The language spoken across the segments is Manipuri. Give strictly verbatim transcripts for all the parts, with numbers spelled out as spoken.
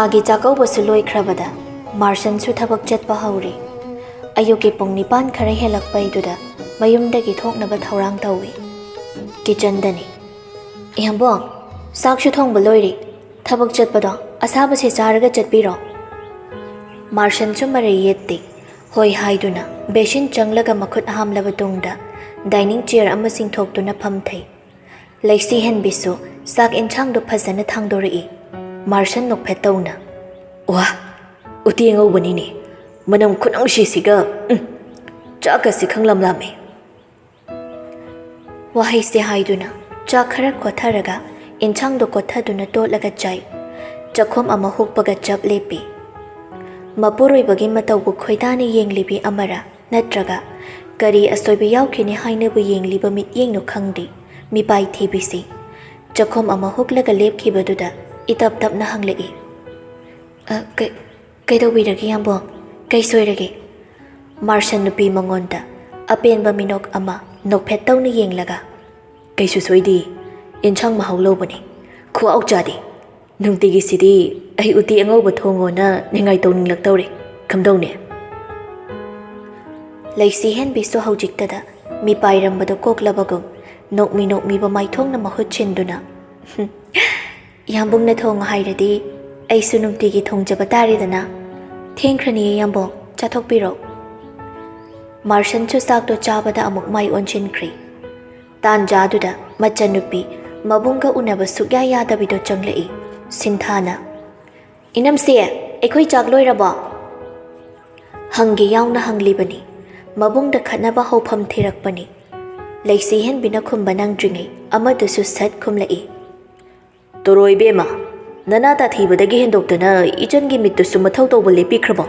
ꯃꯥꯒꯤ ꯆꯥꯛꯀꯧꯕꯁꯨ ꯂꯣꯏꯈ꯭ꯔꯕꯗ ꯃꯥꯔꯁꯟꯁꯨ ꯊꯕꯛ ꯆꯠꯄ ꯍꯧꯔꯦ꯫ ꯑꯌꯨꯛꯀꯤ ꯄꯨꯡ ꯅꯤꯄꯥꯟ ꯈꯔ ꯍꯦꯜꯂꯛꯄꯩꯗꯨꯗ ꯃꯌꯨꯝꯗꯒꯤ ꯊꯣꯛꯅꯕ ꯊꯧꯔꯥꯡ ꯇꯧꯏ꯫ ꯀꯤꯆꯟꯗꯅꯤ꯫ "ꯏꯌꯥꯝꯕꯣ, ꯆꯥꯛꯁꯨ ꯊꯣꯡꯕ ꯂꯣꯏꯔꯦ꯫ ꯊꯕꯛ ꯆꯠꯄꯗꯣ ꯑꯁꯥꯕꯁꯦ ꯆꯥꯔꯒ ꯆꯠꯄꯤꯔꯣ꯫" ꯃꯥꯔꯁꯟꯁꯨ ꯃꯔꯩ ꯌꯦꯠꯇꯦ꯫ "ꯍꯣꯏ" ꯍꯥꯏꯗꯨꯅ ꯕꯦꯁꯤꯟ ꯆꯪꯂꯒ ꯃꯈꯨꯠ ꯍꯥꯝꯂꯕ ꯇꯨꯡꯗ ꯗꯥꯏꯅꯤꯡ ꯆꯤꯌꯔ ꯑꯃ ꯆꯤꯡꯊꯣꯛꯇꯨꯅ ꯐꯝꯊꯩ꯫ ꯂꯩꯁꯤ ꯍꯦꯟꯕꯤꯁꯨ ꯆꯥꯛ ꯏꯟꯁꯥꯡꯗꯣ ꯐꯖꯅ ꯊꯥꯡꯗꯣꯔꯛꯏ꯫ ꯃꯥꯔꯁꯟ ꯅꯣꯛꯐꯦꯠ ꯇꯧꯅ, "ꯋꯥ, ꯎꯇꯤ ꯑꯉꯧꯕꯅꯤꯅꯦ꯫ ꯃꯅꯝ ꯈꯨꯅꯨꯡꯁꯤꯁꯤꯒ, ꯎꯝ, ꯆꯥꯛꯀꯁꯤ ꯈꯪꯂꯝ ꯂꯥꯝꯃꯦ꯫" ꯋꯥꯍꯩꯁꯦ ꯍꯥꯏꯗꯨꯅ ꯆꯥꯛ ꯈꯔ ꯈꯣꯊꯔꯒ ꯏꯟꯁꯥꯡꯗꯣ ꯀꯣꯊꯗꯨꯅ ꯇꯣꯠꯂꯒ ꯆꯥꯏ꯫ ꯆꯥꯛꯈꯣꯝ ꯑꯃ ꯍꯨꯛꯄꯒ ꯆꯞ ꯂꯦꯞꯄꯤ꯫ ꯃꯄꯨꯔꯣꯏꯕꯒꯤ ꯃꯇꯧꯕꯨ ꯈꯣꯏꯗꯥꯅ ꯌꯦꯡꯂꯤꯕꯤ ꯑꯃꯔ ꯅꯠꯇ꯭ꯔꯒ ꯀꯔꯤ ꯑꯁꯣꯏꯕ ꯌꯥꯎꯈꯤꯅꯤ ꯍꯥꯏꯅꯕꯨ ꯌꯦꯡꯂꯤꯕ ꯃꯤꯠꯌꯦꯡꯅꯣ ꯈꯪꯗꯦ, ꯃꯤꯄꯥꯏ ꯊꯤꯕꯤꯁꯤ ꯆꯥꯛꯈꯣꯝ ꯑꯃ ꯍꯨꯛꯂꯒ ꯂꯦꯞꯈꯤꯕꯗꯨꯗ ꯏꯇꯞ ꯇꯞꯅ ꯍꯪꯂꯛꯏ, "ꯑ, ꯀꯩ-, ꯀꯩꯗꯧꯕꯤꯔꯒꯦ ꯏꯌꯥꯝꯕꯣ? ꯀꯩ ꯁꯣꯏꯔꯒꯦ?" ꯃꯥꯔꯁꯟ ꯅꯨꯄꯤ ꯃꯉꯣꯟꯗ ꯑꯄꯦꯟꯕ ꯃꯤꯅꯣꯛ ꯑꯃ ꯅꯣꯛꯐꯦꯠ ꯇꯧꯅ ꯌꯦꯡꯂꯒ, "ꯀꯩꯁꯨ ꯁꯣꯏꯗꯦ, ꯏꯟꯁꯥꯡ ꯃꯍꯥꯎ ꯂꯧꯕꯅꯤ꯫ ꯈꯨꯍꯥꯎ ꯆꯥꯗꯦ꯫ ꯅꯨꯡꯇꯤꯒꯤꯁꯤꯗꯤ ꯑꯩ ꯎꯇꯤ ꯑꯉꯧꯕ ꯊꯣꯡꯉꯣꯅ ꯅꯤꯡꯉꯥꯏ ꯇꯧꯅꯤꯡꯂꯛꯇꯧꯔꯦ꯫ ꯀꯝꯗꯧꯅꯤ?" ꯂꯩꯁꯤ ꯍꯦꯟꯕꯤꯁꯨ ꯍꯧꯖꯤꯛꯇꯗ ꯃꯤꯄꯥꯏꯔꯝꯕꯗꯣ ꯀꯣꯛꯂꯕꯒꯨꯝ ꯅꯣꯛꯃꯤ ꯅꯣꯛꯃꯤꯕ ꯃꯥꯏꯊꯣꯡꯅ ꯃꯍꯨꯠ ꯁꯤꯟꯗꯨꯅ, "ꯏꯌꯥꯝꯕꯨꯡꯅ ꯊꯣꯡꯉꯣ ꯍꯥꯏꯔꯗꯤ ꯑꯩꯁꯨ ꯅꯨꯡꯇꯤꯒꯤ ꯊꯣꯡꯖꯕ ꯇꯥꯔꯦꯗꯅ꯫ ꯊꯦꯡꯈ꯭ꯔꯅꯤ ꯏꯌꯥꯝꯕꯣ, ꯆꯥꯊꯣꯛꯄꯤꯔꯣ꯫" ꯃꯥꯔꯁꯟꯁꯨ ꯆꯥꯛꯇꯣ ꯆꯥꯕꯗ ꯑꯃꯨꯛ ꯃꯥꯏ ꯑꯣꯟꯁꯤꯟꯈ꯭ꯔꯦ꯫ ꯇꯥꯟꯖꯥꯗꯨꯗ ꯃꯆꯟꯅꯨꯄꯤ ꯃꯕꯨꯡꯒ ꯎꯅꯕ ꯁꯨꯛꯌꯥ ꯌꯥꯗꯕꯤꯗꯣ ꯆꯪꯂꯛꯏ꯫ ꯁꯤꯟꯊꯥꯅ, "ꯏꯅꯝꯁꯦ, ꯑꯩꯈꯣꯏ ꯆꯥꯛ ꯂꯣꯏꯔꯕꯣ?" ꯍꯪꯒꯦ ꯌꯥꯎꯅ ꯍꯪꯂꯤꯕꯅꯤ꯫ ꯃꯕꯨꯡꯗ ꯈꯠꯅꯕ ꯍꯧꯐꯝ ꯊꯤꯔꯛꯄꯅꯤ꯫ ꯂꯩꯁꯤ ꯍꯦꯟꯕꯤꯅ ꯈꯨꯝꯕ ꯅꯪꯗ꯭ꯔꯤꯉꯩ ꯑꯃꯗꯨꯁꯨ ꯁꯠ ꯈꯨꯝꯂꯛꯏ꯫ "ꯇꯣꯔꯣ ꯏꯕꯦꯝꯃ, ꯅꯅꯥ ꯇꯥꯊꯤꯕꯗꯒꯤ ꯍꯦꯟꯗꯣꯛꯇꯨꯅ ꯏꯆꯟꯒꯤ ꯃꯤꯠꯇꯨꯁꯨ ꯃꯊꯧ ꯇꯧꯕ ꯂꯦꯞꯄꯤꯈ꯭ꯔꯕꯣ?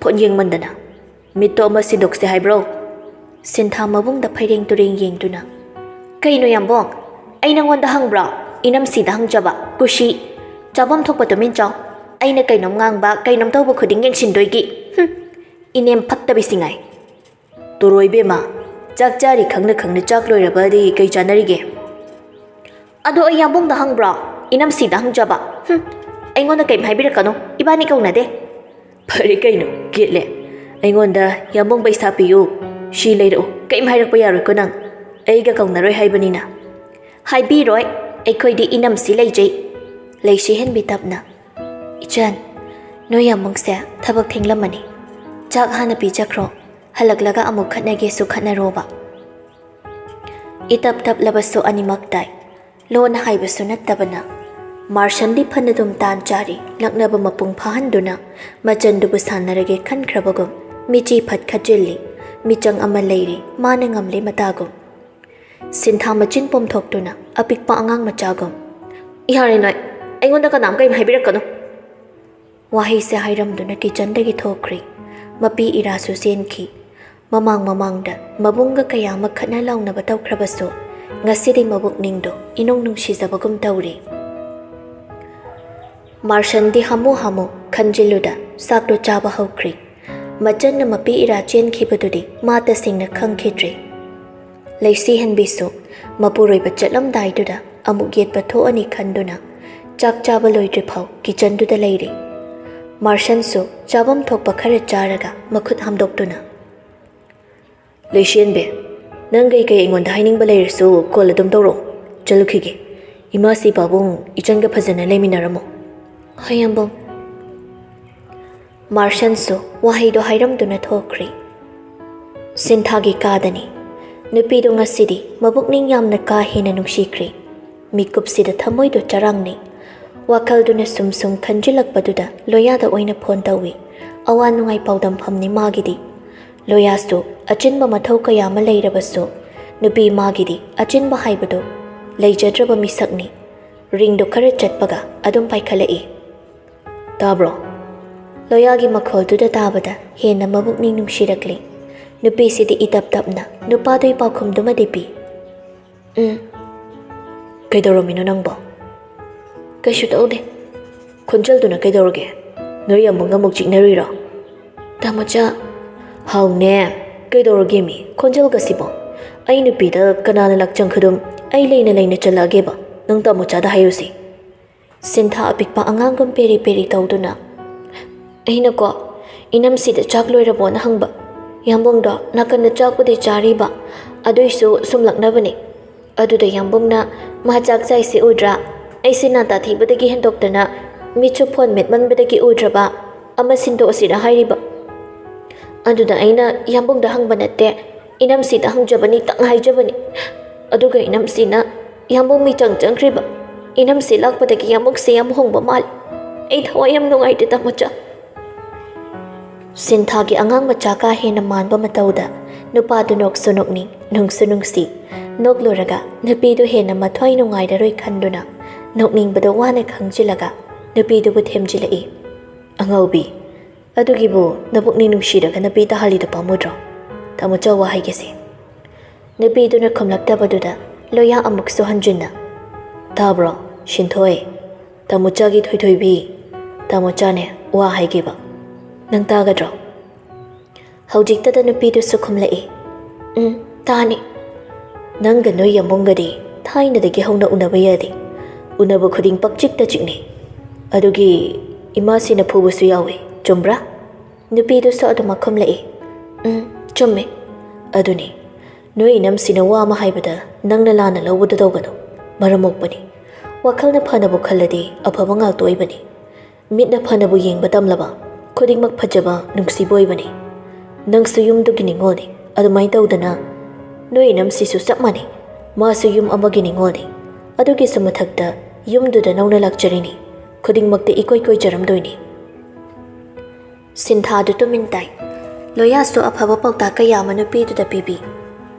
ꯐꯣꯟ ꯌꯦꯡꯃꯟꯗꯅ꯫ ꯃꯤꯠꯇꯣ ꯑꯃ ꯁꯤꯟꯗꯣꯛꯁꯦ ꯍꯥꯏꯕ꯭ꯔꯣ?" ꯁꯤꯟꯊꯥ ꯃꯕꯨꯡꯗ ꯐꯩꯔꯦꯡ ꯇꯨꯔꯦꯡ ꯌꯦꯡꯗꯨꯅ, "ꯀꯩꯅꯣ ꯌꯥꯝꯕꯣꯡ? ꯑꯩ ꯅꯪꯉꯣꯟꯗ ꯍꯪꯕ꯭ꯔꯣ? ꯏꯅꯝꯁꯤꯗ ꯍꯪꯖꯕ꯫ ꯀꯨꯁꯤ꯫ ꯆꯥꯐꯝ ꯊꯣꯛꯄ ꯇꯨꯃꯤꯟ ꯆꯥꯎ꯫ ꯑꯩꯅ ꯀꯩꯅꯣꯝ ꯉꯥꯡꯕ, ꯀꯩꯅꯣꯝ ꯇꯧꯕ ꯈꯨꯗꯤꯡ ꯌꯦꯡꯁꯤꯟꯗꯣꯏꯒꯤ꯫ ꯍꯨꯝ, ꯏꯅꯦꯝ ꯐꯠꯇꯕꯤꯁꯤ ꯉꯥꯏ꯫" "ꯇꯣꯔꯣ ꯏꯕꯦꯝꯃ, ꯆꯥꯛ ꯆꯥꯔꯤ ꯈꯪꯅ ꯈꯪꯅ ꯆꯥꯛ ꯂꯣꯏꯔꯕꯗꯤ ꯀꯩ ꯆꯥꯅꯔꯤꯒꯦ?" "ꯑꯗꯣ ꯑꯩ ꯌꯥꯝꯕꯨꯡꯗ ꯍꯪꯕ꯭ꯔꯣ? ꯏꯅꯝꯁꯤꯗ ꯍꯪꯖꯕ꯫ ꯍꯨꯝ, ꯑꯩꯉꯣꯟꯗ ꯀꯩꯝ ꯍꯥꯏꯕꯤꯔꯛꯀꯅꯨ, ꯏꯕꯥꯅꯤ ꯀꯧꯅꯗꯦ꯫ ꯐꯔꯦ ꯀꯩꯅꯣ, ꯀꯦꯠꯂꯦ꯫ ꯑꯩꯉꯣꯟꯗ "ꯌꯥꯝꯕꯨꯡ ꯄꯩꯁꯥ ꯄꯤꯌꯨ, ꯁꯤ ꯂꯩꯔꯛꯎ" ꯀꯩꯝ ꯍꯥꯏꯔꯛꯄ ꯌꯥꯔꯣꯏꯀꯣ ꯅꯪ꯫ ꯑꯩꯒ ꯀꯧꯅꯔꯣꯏ ꯍꯥꯏꯕꯅꯤꯅ꯫ ꯍꯥꯏꯕꯤꯔꯣꯏ, ꯑꯩꯈꯣꯏꯗꯤ ꯏꯅꯝꯁꯤ ꯂꯩꯖꯩ꯫ ꯂꯩꯁꯤ ꯍꯦꯟꯕꯤ ꯇꯞꯅ, "ꯏꯆꯟ, ꯅꯣꯏ ꯌꯥꯝꯕꯨꯡꯁꯦ ꯊꯕꯛ ꯊꯦꯡꯂꯝꯃꯅꯤ꯫ ꯆꯥꯛ ꯍꯥꯟꯅ ꯄꯤꯖꯈ꯭ꯔꯣ, ꯍꯜꯂꯛꯂꯒ ꯑꯃꯨꯛ ꯈꯠꯅꯒꯦꯁꯨ ꯈꯠꯅꯔꯣꯕ"꯫ ꯏꯇꯞ ꯇꯞꯂꯕꯁꯨ ꯑꯅꯤꯃꯛ ꯇꯥꯏ꯫ ꯂꯣꯟ ꯍꯥꯏꯕꯁꯨ ꯅꯠꯇꯕꯅ꯫ ꯃꯥꯔꯁꯟꯗꯤ ꯐꯅꯗꯨꯝ ꯇꯥꯟ ꯆꯥꯔꯤ, ꯂꯛꯅꯕ ꯃꯄꯨꯡ ꯐꯥꯍꯟꯗꯨꯅ ꯃꯆꯟꯗꯨꯕꯨ ꯁꯥꯟꯅꯔꯒꯦ ꯈꯟꯈ꯭ꯔꯕꯒꯨꯝ ꯃꯤꯆꯤ ꯐꯠ ꯈꯠꯆꯤꯜꯂꯤ꯫ ꯃꯤꯆꯪ ꯑꯃ ꯂꯩꯔꯤ, ꯃꯥꯅ ꯉꯝꯂꯦ ꯃꯇꯥꯒꯨꯝ꯫ ꯁꯤꯟꯊꯥ ꯃꯆꯤꯟ ꯄꯣꯝꯊꯣꯛꯇꯨꯅ ꯑꯄꯤꯛꯄ ꯑꯉꯥꯡ ꯃꯆꯥꯒꯨꯝ, "ꯌꯥꯔꯦ ꯅꯣꯏ, ꯑꯩꯉꯣꯟꯗ ꯀꯅꯥꯝ ꯀꯔꯤꯝ ꯍꯥꯏꯕꯤꯔꯛꯀꯅꯨ"꯫ ꯋꯥꯍꯩꯁꯦ ꯍꯥꯏꯔꯝꯗꯨꯅ ꯀꯤꯆꯟꯗꯒꯤ ꯊꯣꯛꯈ꯭ꯔꯤ꯫ ꯃꯄꯤ ꯏꯔꯥꯁꯨ ꯆꯦꯟꯈꯤ꯫ ꯃꯃꯥꯡ ꯃꯃꯥꯡꯗ ꯃꯕꯨꯡꯒ ꯀꯌꯥ ꯑꯃ ꯈꯠꯅ ꯂꯥꯎꯅꯕ ꯇꯧꯈ꯭ꯔꯕꯁꯨ, ꯉꯁꯤꯗꯤ ꯃꯕꯨꯛꯅꯤꯡꯗꯣ ꯏꯅꯨꯡ ꯅꯨꯡꯁꯤꯖꯕꯒꯨꯝ ꯇꯧꯔꯤ꯫ ꯃꯥꯔꯁꯟꯗꯤ ꯍꯥꯃꯨ ꯍꯥꯃꯨ ꯈꯟꯖꯤꯜꯂꯨꯗ ꯆꯥꯛꯇꯣ ꯆꯥꯕ ꯍꯧꯈ꯭ꯔꯤ꯫ ꯃꯆꯟꯅ ꯃꯄꯤ ꯏꯔꯥ ꯆꯦꯟꯈꯤꯕꯗꯨꯗꯤ ꯃꯥ ꯇꯁꯦꯡꯅ ꯈꯪꯈꯤꯗ꯭ꯔꯦ꯫ ꯂꯩꯁꯤ ꯍꯦꯟꯕꯤꯁꯨ ꯃꯄꯨꯔꯣꯏꯕ ꯆꯠꯂꯝꯗꯥꯏꯗꯨꯗ ꯑꯃꯨꯛ ꯌꯦꯠꯄ ꯊꯣꯛꯑꯅꯤ ꯈꯟꯗꯨꯅ ꯆꯥꯛ ꯆꯥꯕ ꯂꯣꯏꯗ꯭ꯔꯤꯐꯥꯎ ꯀꯤꯆꯟꯗꯨꯗ ꯂꯩꯔꯤ꯫ ꯃꯥꯔꯁꯟꯁꯨ ꯆꯥꯐꯝ ꯊꯣꯛꯄ ꯈꯔ ꯆꯥꯔꯒ ꯃꯈꯨꯠ ꯍꯥꯝꯗꯣꯛꯇꯨꯅ, "ꯂꯩꯁꯤ ꯍꯦꯟꯕꯤ, ꯅꯪ ꯀꯩꯀꯩ ꯑꯩꯉꯣꯟꯗ ꯍꯥꯏꯅꯤꯡꯕ ꯂꯩꯔꯁꯨ ꯀꯣꯜ ꯑꯗꯨꯝ ꯇꯧꯔꯛꯑꯣ꯫ ꯆꯠꯂꯨꯈꯤꯒꯦ꯫ ꯏꯃꯥꯁꯤ ꯄꯥꯕꯨꯡ ꯏꯆꯟꯒ ꯐꯖꯅ ꯂꯩꯃꯤꯟꯅꯔꯝꯃꯣ"꯫ ꯍꯣꯏ ꯌꯥꯝꯕꯨꯡ꯫ ꯃꯥꯔꯁꯟꯁꯨ ꯋꯥꯍꯩꯗꯣ ꯍꯥꯏꯔꯝꯗꯨꯅ ꯊꯣꯛꯈ꯭ꯔꯤ꯫ ꯁꯤꯟꯊꯥꯒꯤ ꯀꯥꯗꯅꯤ꯫ ꯅꯨꯄꯤꯗꯣ ꯉꯁꯤꯗꯤ ꯃꯕꯨꯛꯅꯤꯡ ꯌꯥꯝꯅ ꯀꯥ ꯍꯦꯟꯅ ꯅꯨꯡꯁꯤꯈ꯭ꯔꯤ꯫ ꯃꯤꯀꯨꯞꯁꯤꯗ ꯊꯃꯣꯏꯗꯣ ꯆꯔꯥꯡꯅꯩ꯫ ꯋꯥꯈꯜꯗꯨꯅ ꯁꯨꯝ ꯁꯨꯝ ꯈꯟꯖꯤꯜꯂꯛꯄꯗꯨꯗ ꯂꯣꯌꯥꯗ ꯑꯣꯏꯅ ꯐꯣꯟ ꯇꯧꯏ꯫ ꯑꯋꯥ ꯅꯨꯡꯉꯥꯏ ꯄꯥꯎꯗꯝꯐꯝꯅꯤ ꯃꯥꯒꯤꯗꯤ꯫ ꯂꯣꯌꯥꯁꯨ ꯑꯆꯤꯟꯕ ꯃꯊꯧ ꯀꯌꯥ ꯑꯃ ꯂꯩꯔꯕꯁꯨ, ꯅꯨꯄꯤ ꯃꯥꯒꯤꯗꯤ ꯑꯆꯤꯟꯕ ꯍꯥꯏꯕꯗꯨ ꯂꯩꯖꯗ꯭ꯔꯕ ꯃꯤꯁꯛꯅꯤ꯫ ꯔꯤꯡꯗꯨ ꯈꯔ ꯆꯠꯄꯒ ꯑꯗꯨꯝ ꯄꯥꯏꯈꯠꯂꯛꯏ꯫ "ꯇꯥꯕ꯭ꯔꯣ?" ꯂꯣꯌꯥꯒꯤ ꯃꯈꯣꯜꯗꯨꯗ ꯇꯥꯕꯗ ꯍꯦꯟꯅ ꯃꯕꯨꯛꯅꯤꯡ ꯅꯨꯡꯁꯤꯔꯛꯂꯤ꯫ ꯅꯨꯄꯤꯁꯤꯗꯤ ꯏꯇꯞ ꯇꯞꯅ ꯅꯨꯄꯥꯗꯨꯒꯤ ꯄꯥꯎꯈꯨꯝꯗꯨꯃꯗꯤ ꯄꯤ꯫ "ꯎꯝ꯫ ꯀꯩꯗꯧꯔꯝꯃꯤꯅꯣ ꯅꯪꯕꯣ?" "ꯀꯩꯁꯨ ꯇꯧꯗꯦ"꯫ "ꯈꯣꯟꯖꯦꯜꯗꯨꯅ ꯀꯩꯗꯧꯔꯒꯦ? ꯅꯣꯏ ꯌꯥꯝꯕꯨꯡꯒ ꯑꯃꯨꯛ ꯆꯤꯛꯅꯔꯨꯏꯔꯣ?" "ꯇꯥꯃꯣꯆꯥ"꯫ "ꯍꯥꯎꯅꯦ, ꯀꯩꯗꯧꯔꯒꯦꯃꯤ ꯈꯣꯟꯖꯦꯜꯒꯁꯤꯕꯣ? ꯑꯩ ꯅꯨꯄꯤꯗ ꯀꯅꯥꯅ ꯂꯥꯛꯆꯪ ꯈꯨꯗꯨꯝ ꯑꯩ ꯂꯩꯅ ꯂꯩꯅ ꯆꯜꯂꯛꯑꯒꯦꯕ? ꯅꯪ ꯇꯥꯃꯣꯆꯥꯗ ꯍꯥꯏꯌꯨꯁꯤ"꯫ ꯁꯤꯟꯊꯥ ꯑꯄꯤꯛꯄ ꯑꯉꯥꯡꯒꯨꯝ ꯄꯦꯔꯤ ꯄꯦꯔꯤ ꯇꯧꯗꯨꯅ, "ꯑꯩꯅꯀꯣ, ꯏꯅꯝꯁꯤꯗ ꯆꯥꯛ ꯂꯣꯏꯔꯕꯣꯅ ꯍꯪꯕ꯫ ꯌꯥꯝꯕꯨꯡꯗꯣ ꯅꯥꯀꯟꯗ ꯆꯥꯛꯄꯨꯗꯤ ꯆꯥꯔꯤꯕ, ꯑꯗꯨꯏꯁꯨ ꯁꯨꯝꯂꯛꯅꯕꯅꯤ꯫ ꯑꯗꯨꯗ ꯌꯥꯝꯕꯨꯡꯅ, 'ꯃꯥ ꯆꯥꯛ ꯆꯥꯏꯁꯦ ꯎꯗ꯭ꯔꯥ? ꯑꯩꯁꯦ ꯅꯥꯇꯥ ꯊꯤꯕꯗꯒꯤ ꯍꯦꯟꯗꯣꯛꯇꯅ ꯃꯤꯠꯁꯨ ꯐꯣꯟ ꯃꯦꯠꯃꯟꯕꯗꯒꯤ ꯎꯗ꯭ꯔꯕ ꯑꯃ ꯁꯤꯟꯗꯣꯛꯑꯁꯤꯔ' ꯍꯥꯏꯔꯤꯕ꯫ ꯑꯗꯨꯗ ꯑꯩꯅ ꯌꯥꯝꯕꯨꯡꯗ ꯍꯪꯕ ꯅꯠꯇꯦ, ꯏꯅꯝꯁꯤꯗ ꯍꯪꯖꯕꯅꯤ, ꯇꯪ ꯍꯥꯏꯖꯕꯅꯤ꯫ ꯑꯗꯨꯒ ꯏꯅꯝꯁꯤꯅ ꯌꯥꯝꯕꯨꯡ ꯃꯤꯆꯪ ꯆꯪꯈ꯭ꯔꯤꯕ꯫ ꯏꯅꯝꯁꯤ ꯂꯥꯛꯄꯗꯒꯤ ꯌꯥꯝꯕꯨꯡꯁꯦ ꯌꯥꯝ ꯍꯣꯡꯕ ꯃꯥꯜꯂꯤ꯫ ꯑꯩ ꯊꯋꯥꯏ ꯌꯥꯝ ꯅꯨꯡꯉꯥꯏꯇꯦ, ꯇꯥꯃꯣꯆꯥ꯫" ꯁꯤꯟꯊꯥꯒꯤ ꯑꯉꯥꯡ ꯃꯆꯥ ꯀꯥ ꯍꯦꯟꯅ ꯃꯥꯟꯕ ꯃꯇꯧꯗ ꯅꯨꯄꯥꯗꯨ ꯅꯣꯛꯁꯨ ꯅꯣꯛꯅꯤꯡ, ꯅꯨꯡꯁꯨ ꯅꯨꯡꯁꯤ꯫ ꯅꯣꯛꯂꯨꯔꯒ ꯅꯨꯄꯤꯗꯨ ꯍꯦꯟꯅ ꯃꯊ꯭ꯋꯥꯏ ꯅꯨꯡꯉꯥꯏꯔꯔꯣꯏ ꯈꯟꯗꯨꯅ, ꯅꯣꯛꯅꯤꯡꯕꯗꯨ ꯋꯥꯅ ꯈꯪꯖꯤꯜꯂꯒ ꯅꯨꯄꯤꯗꯨꯕꯨ ꯊꯦꯝꯖꯤꯜꯂꯛꯏ꯫ "ꯑꯉꯥꯎꯕꯤ, ꯑꯗꯨꯒꯤꯕꯨ ꯅꯕꯨꯛꯅꯤ ꯅꯨꯡꯁꯤꯔꯒ ꯅꯨꯄꯤ ꯇꯥꯍꯜꯂꯤꯗꯣ ꯄꯥꯝꯃꯨꯗ꯭ꯔꯣ? ꯇꯥꯃꯣꯆꯥ, ꯋꯥ ꯍꯥꯏꯒꯦꯁꯦ꯫" ꯅꯨꯄꯤꯗꯨꯅ ꯈꯨꯝꯂꯛꯇꯕꯗꯨꯗ ꯂꯣꯌꯥ ꯑꯃꯨꯛꯁꯨ ꯍꯟꯖꯤꯟꯅ, "ꯇꯥꯕ꯭ꯔꯣ, ꯁꯤꯟꯊꯣꯏ? ꯇꯥꯃꯣꯆꯥꯒꯤ ꯊꯣꯏꯊꯣꯏꯕꯤ, ꯇꯥꯃꯣꯆꯥꯅꯦ, ꯋꯥ ꯍꯥꯏꯒꯦꯕ꯫ ꯅꯪ ꯇꯥꯒꯗ꯭ꯔꯣ?" ꯍꯧꯖꯤꯛꯇꯗ ꯅꯨꯄꯤꯗꯨꯁꯨ ꯈꯨꯝꯂꯛꯏ, "ꯎꯝ, ꯇꯥꯅꯤ꯫" "ꯅꯪꯒ ꯅꯣꯏ ꯌꯥꯝꯕꯨꯡꯒꯗꯤ ꯊꯥꯏꯅꯗꯒꯤ ꯍꯧꯅ ꯎꯅꯕ ꯌꯥꯗꯦ꯫ ꯎꯅꯕ ꯈꯨꯗꯤꯡ ꯄꯛꯆꯤꯛꯇ ꯆꯤꯛꯅꯩ꯫ ꯑꯗꯨꯒꯤ ꯏꯃꯥꯁꯤꯅ ꯐꯨꯕꯁꯨ ꯌꯥꯎꯏ, ꯆꯨꯝꯕ꯭ꯔꯥ?" ꯅꯨꯄꯤꯗꯨꯁꯨ ꯑꯗꯨꯃꯛ ꯈꯨꯝꯂꯛꯏ, "ꯎꯝ, ꯆꯨꯝꯃꯦ꯫" "ꯑꯗꯨꯅꯤ, ꯅꯣꯏ ꯏꯅꯝꯁꯤꯅ ꯋꯥ ꯑꯃ ꯍꯥꯏꯕꯗ ꯅꯪꯅ ꯂꯥꯟꯅ ꯂꯧꯕꯗꯨ ꯇꯧꯒꯅꯨ꯫ ꯃꯔꯝ ꯃꯣꯛꯄꯅꯤ꯫ ꯋꯥꯈꯜꯅ ꯐꯅꯕꯨ ꯈꯜꯂꯗꯤ ꯑꯐꯕ ꯉꯥꯛꯇ ꯑꯣꯏꯕꯅꯤ꯫ ꯃꯤꯠꯅ ꯐꯅꯕꯨ ꯌꯦꯡꯕ ꯇꯝꯂꯕ ꯈꯨꯗꯤꯡꯃꯛ ꯐꯖꯕ, ꯅꯨꯡꯁꯤꯕ ꯑꯣꯏꯕꯅꯤ꯫ ꯅꯪꯁꯨ ꯌꯨꯝꯗꯨꯒꯤ ꯅꯤꯉꯣꯜꯅꯤ꯫ ꯑꯗꯨꯃꯥꯏꯅ ꯇꯧꯗꯅ ꯅꯣꯏ ꯏꯅꯝꯁꯤꯁꯨ ꯆꯞ ꯃꯥꯟꯅꯩ꯫ ꯃꯥꯁꯨ ꯌꯨꯝ ꯑꯃꯒꯤ ꯅꯤꯉꯣꯜꯅꯤ꯫ ꯑꯗꯨꯒꯤꯁꯨ ꯃꯊꯛꯇ ꯌꯨꯝꯗꯨꯗ ꯅꯧꯅ ꯂꯥꯛꯆꯔꯤꯅꯤ꯫ ꯈꯨꯗꯤꯡꯃꯛꯇ ꯏꯀꯣꯏ ꯀꯣꯏꯖꯔꯝꯗꯣꯏꯅꯤ꯫" ꯁꯤꯟꯊꯥꯗꯨ ꯇꯨꯃꯤꯟ ꯇꯥꯏ꯫ ꯂꯣꯌꯥꯁꯨ ꯑꯐꯕ ꯄꯥꯎꯇꯥꯛ ꯀꯌꯥ ꯑꯃ ꯅꯨꯄꯤꯗꯨꯗ ꯄꯤꯕꯤ꯫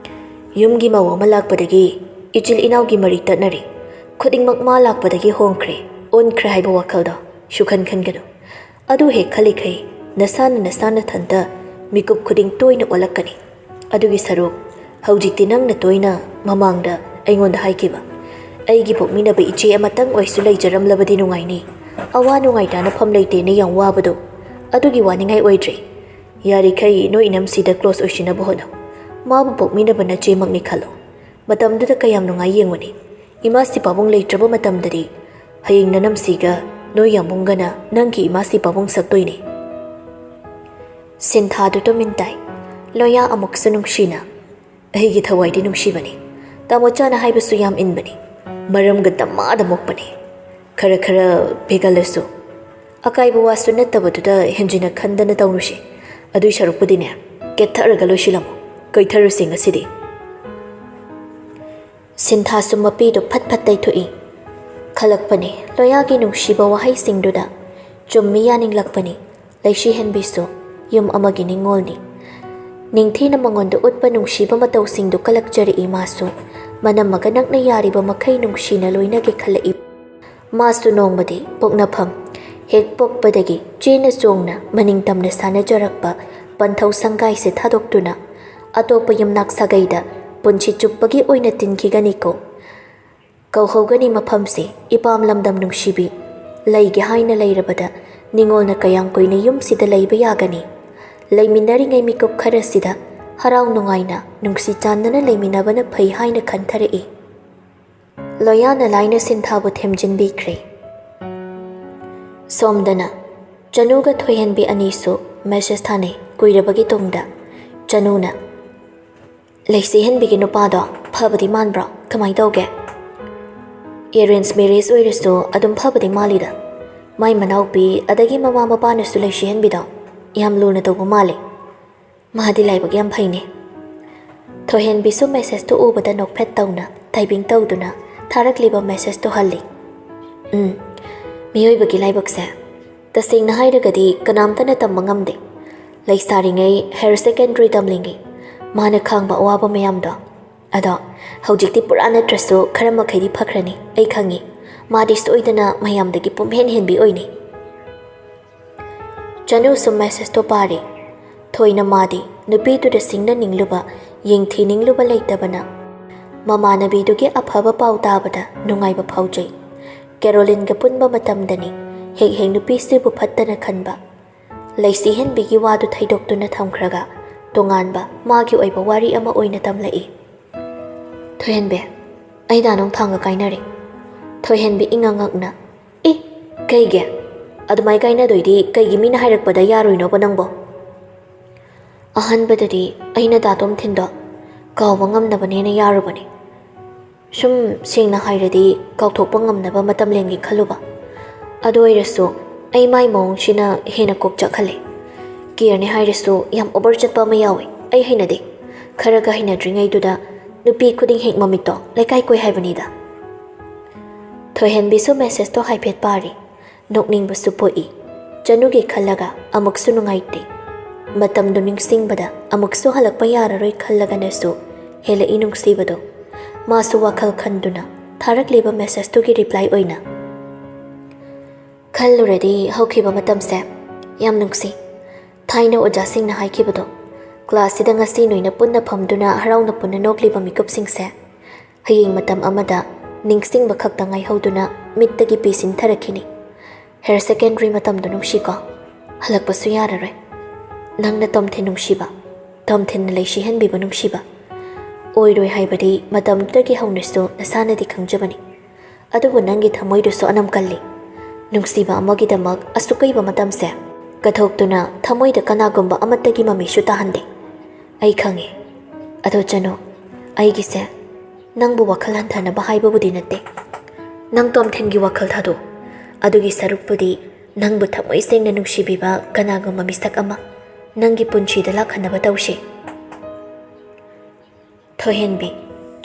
ꯌꯨꯝꯒꯤ ꯃꯧ ꯑꯃ ꯂꯥꯛꯄꯗꯒꯤ ꯏꯆꯤꯜ ꯏꯅꯥꯎꯒꯤ ꯃꯔꯤ ꯇꯠꯅꯔꯦ꯫ ꯈꯨꯗꯤꯡꯃꯛ ꯃꯥ ꯂꯥꯛꯄꯗꯒꯤ ꯍꯣꯡꯈ꯭ꯔꯦ, ꯑꯣꯟꯈ꯭ꯔꯦ ꯍꯥꯏꯕ ꯋꯥꯈꯜꯗꯣ ꯁꯨꯈꯟ ꯈꯟꯒꯅꯨ꯫ ꯑꯗꯨ ꯍꯦꯛ ꯈꯜꯂꯤꯈꯩ ꯅꯁꯥꯅ ꯅꯁꯥ ꯅꯊꯟꯇ ꯃꯤꯀꯨꯞ ꯈꯨꯗꯤꯡ ꯇꯣꯏꯅ ꯑꯣꯜꯂꯛꯀꯅꯤ꯫ ꯑꯗꯨꯒꯤ ꯁꯔꯨꯛ ꯍꯧꯖꯤꯛꯇꯤ ꯅꯪꯅ ꯇꯣꯏꯅ ꯃꯃꯥꯡꯗ ꯑꯩꯉꯣꯟꯗ ꯍꯥꯏꯈꯤꯕ, "ꯑꯩꯒꯤ ꯄꯣꯛꯃꯤꯟꯅꯕ ꯏꯆꯦ ꯑꯃꯇꯪ ꯑꯣꯏꯁꯨ ꯂꯩꯖꯔꯝꯂꯕꯗꯤ ꯅꯨꯡꯉꯥꯏꯅꯤ, ꯑꯋꯥ ꯅꯨꯡꯉꯥꯏ ꯇꯥꯅꯐꯝ ꯂꯩꯇꯦꯅ ꯌꯥꯝ ꯋꯥꯕꯗꯣ, ꯑꯗꯨꯒꯤ ꯋꯥꯅꯤꯡꯉꯥꯏ ꯑꯣꯏꯗ꯭ꯔꯦ꯫ ꯌꯥꯔꯤꯈꯩ ꯅꯣꯏ ꯏꯅꯝꯁꯤꯗ ꯀ꯭ꯂꯣꯁ ꯑꯣꯏꯁꯤꯟꯅꯕ ꯍꯣꯠꯅꯧ꯫ ꯃꯥꯕꯨ ꯄꯣꯛꯃꯤꯟꯅꯕ ꯅꯆꯦꯃꯛꯅꯤ ꯈꯜꯂꯣ꯫ ꯃꯇꯝꯗꯨꯗ ꯀꯌꯥꯝ ꯅꯨꯡꯉꯥꯏ ꯌꯦꯡꯉꯨꯅꯤ꯫ ꯏꯃꯥꯁꯤ ꯄꯥꯕꯨꯡ ꯂꯩꯇ꯭ꯔꯕ ꯃꯇꯝꯗꯗꯤ ꯍꯌꯦꯡ ꯅꯅꯝꯁꯤꯒ ꯅꯣꯏ ꯌꯥꯝꯕꯨꯡꯒꯅ ꯅꯪꯒꯤ ꯏꯃꯥꯁꯤ ꯄꯥꯕꯨꯡ ꯁꯛꯇꯣꯏꯅꯦ꯫ ꯁꯤꯟꯊꯥꯗꯨ ꯇꯨꯃꯤꯟ ꯇꯥꯏ꯫ ꯂꯣꯌꯥ ꯑꯃꯨꯛꯁꯨ ꯅꯨꯡꯁꯤꯅ, "ꯑꯩꯒꯤ ꯊꯋꯥꯏꯗꯤ ꯅꯨꯡꯁꯤꯕꯅꯤ꯫ ꯇꯥꯃꯣꯆꯥꯅ ꯍꯥꯏꯕꯁꯨ ꯌꯥꯝ ꯏꯟꯕꯅꯤ꯫ ꯃꯔꯝꯒ ꯗꯃꯥꯗ ꯃꯣꯛꯄꯅꯤ꯫ ꯈꯔ ꯈꯔ ꯄꯤꯒꯜꯂꯁꯨ꯫ ꯑꯀꯥꯏꯕ ꯋꯥꯁꯨ ꯅꯠꯇꯕꯗꯨꯗ ꯍꯦꯟꯖꯤꯟꯅ ꯈꯟꯗꯅ ꯇꯧꯔꯨꯁꯤ꯫ ꯑꯗꯨꯏ ꯁꯔꯨꯛꯄꯨꯗꯤꯅꯦ, ꯀꯦꯠꯊꯔꯒ ꯂꯣꯏꯁꯤꯜꯂꯝꯃꯨ꯫ ꯀꯩꯊꯔꯨꯁꯤ ꯉꯁꯤꯗꯤ꯫" ꯁꯤꯟꯊꯥꯁꯨ ꯃꯄꯤꯗꯨ ꯐꯠ ꯐꯠ ꯇꯩꯊꯣꯛꯏ꯫ ꯈꯜꯂꯛꯄꯅꯤ ꯂꯣꯌꯥꯒꯤ ꯅꯨꯡꯁꯤꯕ ꯋꯥꯍꯩꯁꯤꯡꯗꯨꯗ꯫ ꯆꯨꯝꯃꯤ ꯌꯥꯅꯤꯡꯂꯛꯄꯅꯤ꯫ ꯂꯩꯁꯤꯍꯦꯟꯕꯤꯁꯨ ꯌꯨꯝ ꯑꯃꯒꯤ ꯅꯤꯡꯉꯣꯜꯅꯤ꯫ ꯅꯤꯡꯊꯤꯅ ꯃꯉꯣꯟꯗ ꯎꯠꯄ ꯅꯨꯡꯁꯤꯕ ꯃꯇꯧꯁꯤꯡꯗꯨ ꯀꯜꯂꯛꯆꯔꯛꯏ ꯃꯥꯁꯨ꯫ ꯃꯅꯝꯃꯒ ꯅꯛꯅ ꯌꯥꯔꯤꯕ ꯃꯈꯩ ꯅꯨꯡꯁꯤꯅ ꯂꯣꯏꯅꯒꯦ ꯈꯜꯂꯛꯏ꯫ ꯃꯥꯁꯨ ꯅꯣꯡꯃꯗꯤ ꯄꯣꯛꯅꯐꯝ ꯍꯦꯛ ꯄꯣꯛꯄꯗꯒꯤ ꯆꯦꯟꯅ ꯆꯣꯡꯅ ꯃꯅꯤꯡ ꯇꯝꯅ ꯁꯥꯟꯅꯖꯔꯛꯄ ꯄꯟꯊꯧ ꯁꯪꯒꯥꯏꯁꯦ ꯊꯥꯗꯣꯛꯇꯨꯅ ꯑꯇꯣꯞꯄ ꯌꯨꯝꯅꯥꯛ ꯁꯥꯒꯩꯗ ꯄꯨꯟꯁꯤ ꯆꯨꯞꯄꯒꯤ ꯑꯣꯏꯅ ꯇꯤꯟꯈꯤꯒꯅꯤꯀꯣ꯫ ꯀꯧꯍꯧꯒꯅꯤ ꯃꯐꯝꯁꯦ ꯏꯄꯥꯝ ꯂꯝꯗꯝ ꯅꯨꯡꯁꯤꯕꯤ꯫ ꯂꯩꯒꯦ ꯍꯥꯏꯅ ꯂꯩꯔꯕꯗ ꯅꯤꯡꯉꯣꯜꯅ ꯀꯌꯥꯝ ꯀꯨꯏꯅ ꯌꯨꯝꯁꯤꯗ ꯂꯩꯕ ꯌꯥꯒꯅꯤ? ꯂꯩꯃꯤꯟꯅꯔꯤꯉꯩ ꯃꯤꯀꯨꯞ ꯈꯔꯁꯤꯗ ꯍꯔꯥꯎ ꯅꯨꯡꯉꯥꯏꯅ ꯅꯨꯡꯁꯤ ꯆꯥꯟꯅꯅ ꯂꯩꯃꯤꯟꯅꯕꯅ ꯐꯩ ꯍꯥꯏꯅ ꯈꯟꯊꯔꯛꯏ꯫ ꯂꯣꯌꯥꯅ ꯂꯥꯏꯅ ꯁꯤꯟꯊꯥꯕꯨ ꯊꯦꯝꯖꯤꯟꯕꯤꯈ꯭ꯔꯦ꯫ ꯁꯣꯝꯗꯅ ꯆꯅꯨꯒ ꯊꯣꯏꯍꯟꯕꯤ ꯑꯅꯤꯁꯨ ꯃꯦꯁꯦꯖ ꯊꯥꯅꯩ ꯀꯨꯏꯔꯕꯒꯤ ꯇꯨꯡꯗ꯫ ꯆꯅꯨꯅ, "ꯂꯩꯁꯤꯍꯟꯕꯤꯒꯤ ꯅꯨꯄꯥꯗꯣ ꯐꯕꯗꯤ ꯃꯥꯟꯕ꯭ꯔꯣ? ꯀꯃꯥꯏ ꯇꯧꯒꯦ?" "ꯑꯦꯔꯦꯟꯖ ꯃꯦꯔꯦꯖ ꯑꯣꯏꯔꯁꯨ ꯑꯗꯨꯝ ꯐꯕꯗꯤ ꯃꯥꯜꯂꯤꯗ꯫ ꯃꯥꯏ ꯃꯅꯥꯎꯄꯤ ꯑꯗꯒꯤ ꯃꯃꯥ ꯃꯄꯥꯅꯁꯨ ꯂꯩꯁꯤꯍꯟꯕꯤꯗꯣ ꯌꯥꯝ ꯂꯨꯅ ꯇꯧꯕ ꯃꯥꯜꯂꯤ꯫ ꯃꯥꯗꯤ ꯂꯥꯏꯕꯛ ꯌꯥꯝ ꯐꯩꯅꯦ꯫" ꯊꯣꯏꯍꯦꯟꯕꯤꯁꯨ ꯃꯦꯁꯦꯖꯇꯨ ꯎꯕꯗ ꯅꯣꯛꯐꯦꯠ ꯇꯧꯅ ꯇꯥꯏꯄꯤꯡ ꯇꯧꯗꯨꯅ ꯊꯥꯔꯛꯂꯤꯕ ꯃꯦꯁꯦꯖꯇꯨ ꯍꯜꯂꯤ꯫ "ꯎꯝ, ꯃꯤꯑꯣꯏꯕꯒꯤ ꯂꯥꯏꯕꯛꯁꯦ ꯇꯁꯦꯡꯅ ꯍꯥꯏꯔꯒꯗꯤ ꯀꯅꯥꯝꯇꯅ ꯇꯝꯕ ꯉꯝꯗꯦ꯫ ꯂꯩꯁꯥꯔꯤꯉꯩ ꯍꯥꯌꯔ ꯁꯦꯀꯦꯟꯗꯔꯤ ꯇꯝꯂꯤꯉꯩ ꯃꯥꯅ ꯈꯥꯡꯕ ꯑꯋꯥꯕ ꯃꯌꯥꯝꯗꯣ꯫ ꯑꯗꯣ ꯍꯧꯖꯤꯛꯇꯤ ꯄꯨꯔꯥ ꯅꯠꯇ꯭ꯔꯁꯨ ꯈꯔ ꯃꯈꯩꯗꯤ ꯐꯈ꯭ꯔꯅꯤ꯫ ꯑꯩ ꯈꯪꯉꯤ, ꯃꯥꯗꯤ ꯁꯣꯏꯗꯅ ꯃꯌꯥꯝꯗꯒꯤ ꯄꯨꯝꯍꯦꯟ ꯍꯦꯟꯕꯤ ꯑꯣꯏꯅꯤ꯫" ꯆꯅꯨꯁꯨ ꯃꯦꯁꯦꯖꯇꯣ ꯄꯥꯔꯤ꯫ ꯊꯣꯏꯅ ꯃꯥꯗꯤ ꯅꯨꯄꯤꯗꯨꯗ ꯁꯤꯡꯅꯅꯤꯡꯂꯨꯕ, ꯌꯦꯡꯊꯤꯅꯤꯡꯂꯨꯕ ꯂꯩꯇꯕꯅ ꯃꯃꯥꯟꯅꯕꯤꯗꯨꯒꯤ ꯑꯐꯕ ꯄꯥꯎ ꯇꯥꯕꯗ ꯅꯨꯡꯉꯥꯏꯕ ꯐꯥꯎꯖꯩ꯫ ꯀꯦꯔꯣꯂꯤꯟꯒ ꯄꯨꯟꯕ ꯃꯇꯝꯗꯅꯤ ꯍꯦꯛ ꯍꯦꯛ ꯅꯨꯄꯤꯁꯤꯕꯨ ꯐꯠꯇꯅ ꯈꯟꯕ꯫ ꯂꯩꯁꯤꯍꯦꯟꯕꯤꯒꯤ ꯋꯥꯗꯨ ꯊꯩꯗꯣꯛꯇꯨꯅ ꯊꯝꯈ꯭ꯔꯒ ꯇꯣꯉꯥꯟꯕ ꯃꯥꯒꯤ ꯑꯣꯏꯕ ꯋꯥꯔꯤ ꯑꯃ ꯑꯣꯏꯅ ꯇꯝꯂꯛꯏ꯫ "ꯊꯣꯏꯍꯦꯟꯕꯤ, ꯑꯩ ꯗꯥ ꯅꯣꯡꯊꯥꯡꯒ ꯀꯥꯏꯅꯔꯦ꯫" ꯊꯣꯏꯍꯦꯟꯕꯤ ꯏꯉꯛ ꯉꯛꯅ, "ꯏ, ꯀꯩꯒꯤ? ꯑꯗꯨꯃꯥꯏ ꯀꯥꯏꯅꯗꯣꯏꯗꯤ ꯀꯩꯒꯤ ꯃꯤꯅ ꯍꯥꯏꯔꯛꯄꯗ ꯌꯥꯔꯣꯏꯅꯣꯕ ꯅꯪꯕꯣ?" ꯑꯍꯥꯟꯕꯗꯗꯤ ꯑꯩꯅ ꯗꯥ ꯇꯣꯝꯊꯤꯟꯗꯣ ꯀꯥꯎꯕ ꯉꯝꯅꯕꯅꯦꯅ ꯌꯥꯔꯨꯕꯅꯦ꯫ ꯁꯨꯝ ꯁꯦꯡꯅ ꯍꯥꯏꯔꯗꯤ ꯀꯥꯎꯊꯣꯛꯄ ꯉꯝꯅꯕ ꯃꯇꯝ ꯂꯦꯟꯒꯦ ꯈꯜꯂꯨꯕ꯫ ꯑꯗꯨ ꯑꯣꯏꯔꯁꯨ ꯑꯩ ꯃꯥꯏ ꯃꯑꯣꯡꯁꯤꯅ ꯍꯦꯟꯅ ꯀꯣꯛ ꯆꯥꯛꯍꯜꯂꯦ꯫ ꯀꯦꯌꯔꯅꯦ ꯍꯥꯏꯔꯁꯨ ꯌꯥꯝ ꯑꯣꯚꯔ ꯆꯠꯄ ꯑꯃ ꯌꯥꯎꯋꯦ꯫ ꯑꯩ ꯍꯩꯅꯗꯦ꯫ ꯈꯔꯒ ꯍꯩꯅꯗ꯭ꯔꯤꯉꯩꯗꯨꯗ ꯅꯨꯄꯤ ꯈꯨꯗꯤꯡ ꯍꯦꯛ ꯃꯃꯤꯠꯇꯣ ꯂꯩꯀꯥꯏ ꯀꯣꯏ ꯍꯥꯏꯕꯅꯤꯗ꯫ ꯊꯣꯏꯍꯦꯟꯕꯤꯁꯨ ꯃꯦꯁꯦꯖꯇꯣ ꯍꯥꯏꯐꯦꯠ ꯄꯥꯔꯤ꯫ ꯅꯣꯛꯅꯤꯡꯕꯁꯨ ꯄꯣꯛꯏ꯫ ꯆꯅꯨꯒꯤ ꯈꯜꯂꯒ ꯑꯃꯨꯛꯁꯨ ꯅꯨꯡꯉꯥꯏꯇꯦ꯫ ꯃꯇꯝꯗꯨ ꯅꯤꯡꯁꯤꯡꯕꯗ ꯑꯃꯨꯛꯁꯨ ꯍꯜꯂꯛꯄ ꯌꯥꯔꯔꯣꯏ ꯈꯜꯂꯒꯅꯁꯨ ꯍꯦꯜꯂꯛꯏ ꯅꯨꯡꯁꯤꯕꯗꯣ꯫ ꯃꯥꯁꯨ ꯋꯥꯈꯜ ꯈꯟꯗꯨꯅ ꯊꯥꯔꯛꯂꯤꯕ ꯃꯦꯁꯦꯖꯇꯨꯒꯤ ꯔꯤꯄ꯭ꯂꯥꯏ ꯑꯣꯏꯅ, "ꯈꯜꯂꯨꯔꯗꯤ ꯍꯧꯈꯤꯕ ꯃꯇꯝꯁꯦ ꯌꯥꯝ ꯅꯨꯡꯁꯤ꯫ ꯊꯥꯏꯅ ꯑꯣꯖꯥꯁꯤꯡꯅ ꯍꯥꯏꯈꯤꯕꯗꯣ, ꯀ꯭ꯂꯥꯁꯁꯤꯗ ꯉꯁꯤ ꯅꯣꯏꯅ ꯄꯨꯟꯅ ꯐꯝꯗꯨꯅ ꯍꯔꯥꯎꯅ ꯄꯨꯟꯅ ꯅꯣꯛꯂꯤꯕ ꯃꯤꯀꯨꯞꯁꯤꯡꯁꯦ ꯍꯌꯦꯡ ꯃꯇꯝ ꯑꯃꯗ ꯅꯤꯡꯁꯤꯡꯕ ꯈꯛꯇ ꯉꯥꯏꯍꯧꯗꯨꯅ ꯃꯤꯠꯇꯒꯤ ꯄꯤ ꯁꯤꯟꯊꯔꯛꯈꯤꯅꯤ꯫ ꯍꯥꯌꯔ ꯁꯦꯀꯦꯟꯗꯔꯤ ꯃꯇꯝꯗꯣ ꯅꯨꯡꯁꯤꯀꯣ? ꯍꯜꯂꯛꯄꯁꯨ ꯌꯥꯔꯔꯣꯏ꯫ ꯅꯪꯅ ꯇꯣꯝꯊꯤꯟ ꯅꯨꯡꯁꯤꯕ, ꯇꯣꯝꯊꯤꯟꯅ ꯂꯩꯁꯤꯍꯟꯕꯤꯕ ꯅꯨꯡꯁꯤꯕ꯫ ꯑꯣꯏꯔꯣꯏ ꯍꯥꯏꯕꯗꯤ ꯃꯇꯝꯗꯨꯗꯒꯤ ꯍꯧꯅꯁꯨ ꯅꯁꯥꯅꯗꯤ ꯈꯪꯖꯕꯅꯤ꯫ ꯑꯗꯨꯕꯨ ꯅꯪꯒꯤ ꯊꯃꯣꯏꯗꯨꯁꯨ ꯑꯅꯝ ꯀꯜꯂꯤ꯫ ꯅꯨꯡꯁꯤꯕ ꯑꯃꯒꯤꯗꯃꯛ ꯑꯁꯨꯛ ꯀꯨꯏꯕ ꯃꯇꯝꯁꯦ ꯀꯠꯊꯣꯛꯇꯨꯅ ꯊꯃꯣꯏꯗ ꯀꯅꯥꯒꯨꯝꯕ ꯑꯃꯠꯇꯒꯤ ꯃꯃꯤꯁꯨ ꯇꯥꯍꯟꯗꯦ꯫ ꯑꯩ ꯈꯪꯉꯦ꯫ ꯑꯗꯣ ꯆꯅꯨ, ꯑꯩꯒꯤꯁꯦ ꯅꯪꯕꯨ ꯋꯥꯈꯜ ꯍꯟꯊꯅꯕ ꯍꯥꯏꯕꯕꯨꯗꯤ ꯅꯠꯇꯦ꯫ ꯅꯪ ꯇꯣꯝꯊꯤꯟꯒꯤ ꯋꯥꯈꯜ ꯊꯥꯗꯣꯛ꯫ ꯑꯗꯨꯒꯤ ꯁꯔꯨꯛꯄꯨꯗꯤ ꯅꯪꯕꯨ ꯊꯃꯣꯏ ꯁꯦꯡꯅ ꯅꯨꯡꯁꯤꯕꯤꯕ ꯀꯅꯥꯒꯨꯝꯕ ꯃꯤꯁꯛ ꯑꯃ ꯅꯪꯒꯤ ꯄꯨꯟꯁꯤꯗ ꯂꯥꯛꯍꯟꯅꯕ ꯇꯧꯁꯤ꯫ ꯊꯣꯏꯍꯦꯟꯕꯤ,